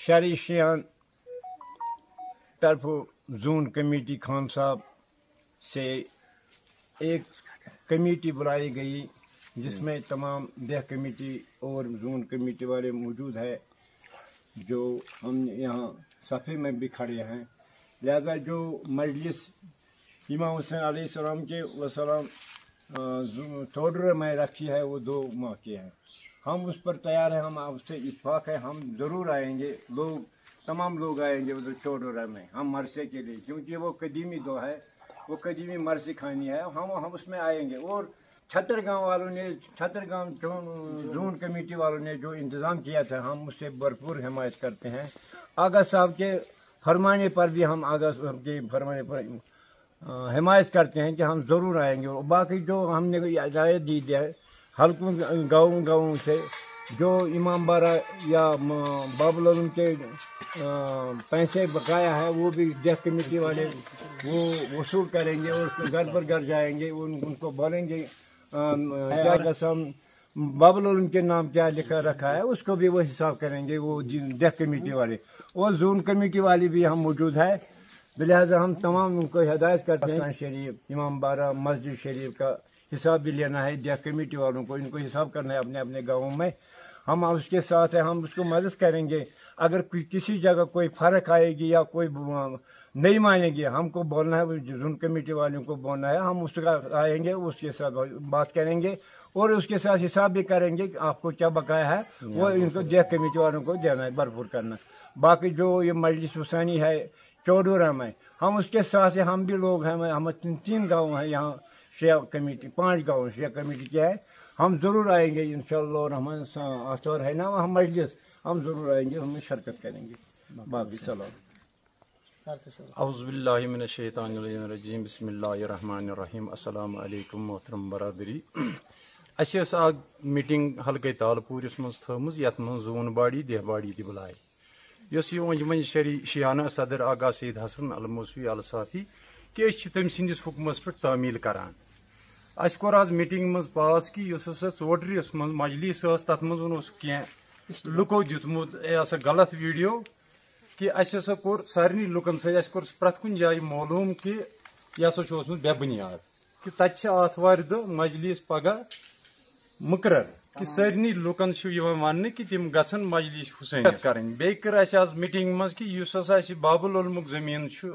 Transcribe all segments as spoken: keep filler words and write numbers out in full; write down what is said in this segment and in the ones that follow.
شرعی شیان طرف زون کمیٹی خان صاحب سے ایک کمیٹی بلائی گئی، جس میں تمام دیہ کمیٹی اور زون کمیٹی والے موجود ہیں، جو ہم یہاں صفے میں بھی کھڑے ہیں۔ لہذا جو مجلس امام حسین علیہ السلام کے وسلام چوڈر میں رکھی ہے، وہ دو ماہ کے ہیں۔ ہم اس پر تیار ہیں، ہم آپ سے اتفاق ہے، ہم ضرور آئیں گے۔ لوگ، تمام لوگ آئیں گے ادھر چوڈورہ میں ہم مرثیے کے لیے، کیونکہ وہ قدیمی دو ہے، وہ قدیمی مرثیے خانی ہے، ہم ہم اس میں آئیں گے۔ اور چھتر گاؤں والوں نے، چھتر گاؤں زون کمیٹی والوں نے جو انتظام کیا تھا، ہم اس سے بھرپور حمایت کرتے ہیں۔ آغا صاحب کے فرمانے پر بھی ہم، آغا صاحب کے فرمانے پر حمایت کرتے ہیں کہ ہم ضرور آئیں گے۔ اور باقی جو ہم نے ہدایت دی ہے حلقوں، گاؤں گاؤں سے، جو امام بارہ یا باب العلم کے پیسے بقایا ہے، وہ بھی دیہ کمیٹی والے وہ وصول کریں گے اور گھر پر گھر جائیں گے، ان کو بولیں گے، قسم باب العلم کے نام کیا لکھا رکھا ہے، اس کو بھی وہ حساب کریں گے، وہ دیہ کمیٹی والے اور زون کمیٹی والے بھی ہم موجود ہے۔ لہذا ہم تمام ان کو ہدایت کرتے ہیں، شریف، امام بارہ، مسجد شریف کا حساب بھی لینا ہے دیہ کمیٹی والوں کو، ان کو حساب کرنا ہے اپنے اپنے گاؤں میں۔ ہم اس کے ساتھ ہیں، ہم اس کو مدد کریں گے۔ اگر کسی جگہ کوئی فرق آئے گی یا کوئی نہیں مانیں گے، ہم کو بولنا ہے، زون کمیٹی والوں کو بولنا ہے، ہم اس کا آئیں گے، اس کے ساتھ بات کریں گے اور اس کے ساتھ حساب بھی کریں گے کہ آپ کو کیا بقایا ہے، وہ ان کو دیہ کمیٹی والوں کو دینا ہے، بھرپور کرنا۔ باقی جو یہ مجلس حسینی ہے چوڈورہ میں، ہم اس کے ساتھ ہیں، ہم بھی لوگ ہیں، ہم تین تین گاؤں ہیں یہاں، شیعہ کمیٹی، پانچ گاؤں شیعہ کمیٹی کے ہیں۔ ہم ضرور آئیں گے انشاءاللہ الرحمن، آتھوار ہے نا وہاں مجلس، ہم ضرور آئیں گے، ہم شرکت کریں گے۔ باقی سلام۔ اعوذ باللہ من الشیطان الرجیم، بسم اللہ الرحمن الرحیم۔ السلام علیکم محترم برادری۔ اَسہِ ٲس اکھ میٖٹِنٛگ حلقے تالپوٗرِس منٛز تھٲومٕژ، یَتھ منٛز زوٗن باڈی، دیہ باڈی تہِ بُلایہِ، یۄس یہِ أنٛدۍ منٛج شری شیانہ صدر آغا سید حسن الموسوی الصافی کہِ أسۍ چھِ تٔمۍ سٕنٛدِس حُکمَس پٮ۪ٹھ تعمیٖل کران۔ اَسہِ کوٚر آز میٖٹِنٛگ منٛز پاس کہِ یۄس ہسا ژوٹرِس منٛز مجلس ٲس، تَتھ منٛز اوس کینٛہہ لُکو دیُتمُت یہِ ہسا غلط ویٖڈیو، کہِ اَسہِ ہسا کوٚر سارنٕے لُکن سۭتۍ، اَسہِ کوٚر پرٛٮ۪تھ کُنہِ جایہِ معلوٗم کہِ یہِ ہسا چھُ اوسمُت بے بُنیاد، کہِ تَتہِ چھِ آتھوارِ دۄہ مجلس پگاہ مُقرر، کہِ سارنٕے لُکن چھُ یِوان وَننہٕ کہِ تِم گژھن مجلس حسینیت کرٕنۍ۔ بیٚیہِ کٔر اَسہِ آز میٖٹِنٛگ منٛز کہِ یُس ہسا اَسہِ باب العلمُک زٔمیٖن چھُ،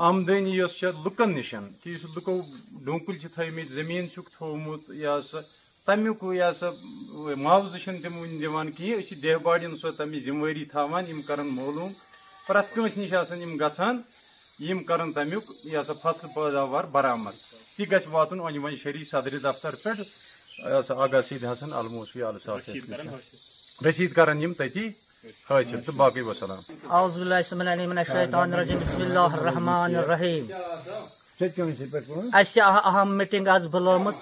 آمدٲنی یۄس چھےٚ لُکن نِشن، کہِ یُس لُکو ڈوٗنکُلۍ چھِ تھٲومٕتۍ، زٔمیٖن چھُکھ تھوومُت، یہِ ہسا تَمیُک یہِ ہسا معاوضہٕ چھِنہٕ تِم وٕنہِ دِوان کِہیٖنۍ۔ أسۍ چھِ دیہہ باڑٮ۪ن سۭتۍ تَمِچ ذِمہٕ وٲری تھاوان، یِم کَرَن معلوٗم۔ پرٛٮ۪تھ کٲنٛسہِ نِش آسَن یِم گژھان، یِم کَرَن تَمیُک یہِ ہسا فصل پٲداوار برآمد۔ تہِ گژھِ واتُن أنٛدۍ ؤنۍ شہری صدرِ دفتر پٮ۪ٹھ، یہِ ہسا آغا سید حسن الموسوی الصافی۔ رسیٖد کَرَن یِم تٔتی حٲصِل تہٕ باقٕے وسلام۔ اعوذ باللہ السميع العليم من الشيطان الرجيم، بسم الله الرحمن الرحيم۔ ژےٚ کیٛاہ وَنہِ ژےٚ پٮ۪ٹھ کٲم؟ اَسہِ چھِ اَہَ-، اَہَم میٖٹِنٛگ آز بُلٲومٕژ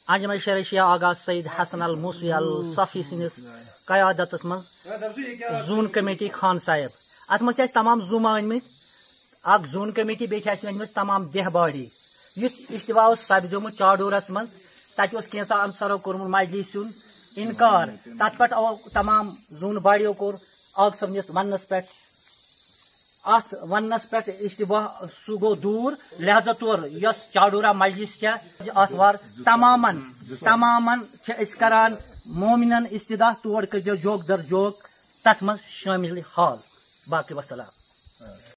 انجمن شرعی شیعہ آغا سید حسن الموسوی الصافی سٕنٛدِس قیادتس منٛز زوٗن کمیٹی خان صاحب۔ اَتھ منٛز چھِ اَسہِ تمام زوٗ مٲنۍ مٕتۍ، اکھ زوٗن کمیٹی، بیٚیہِ چھِ اَسہِ أنۍ مٕژ تمام دیہہ باڑی۔ یُس اجتماع اوس سپدیومُت چاڈورس منٛز، تَتہِ اوس کینٛژھا عنصرو کوٚرمُت مجلس ہُنٛد انکار۔ تَتھ پٮ۪ٹھ آو تمام زوٗن باڑیو کوٚر آغا صٲبنِس وننس پٮ۪ٹھ، اَتھ وننس پٮ۪ٹھ اجتماع سُہ گوٚو دوٗر۔ لہذا طور یۄس چاڈورہ مجلس چھےٚ، آتھوار تمامن، تمامن چھِ أسۍ کران مومنن استدعا، تور کٔرۍزیو جوک در جوک، تتھ منٛز شٲمل حال۔ باقٕے وسلام۔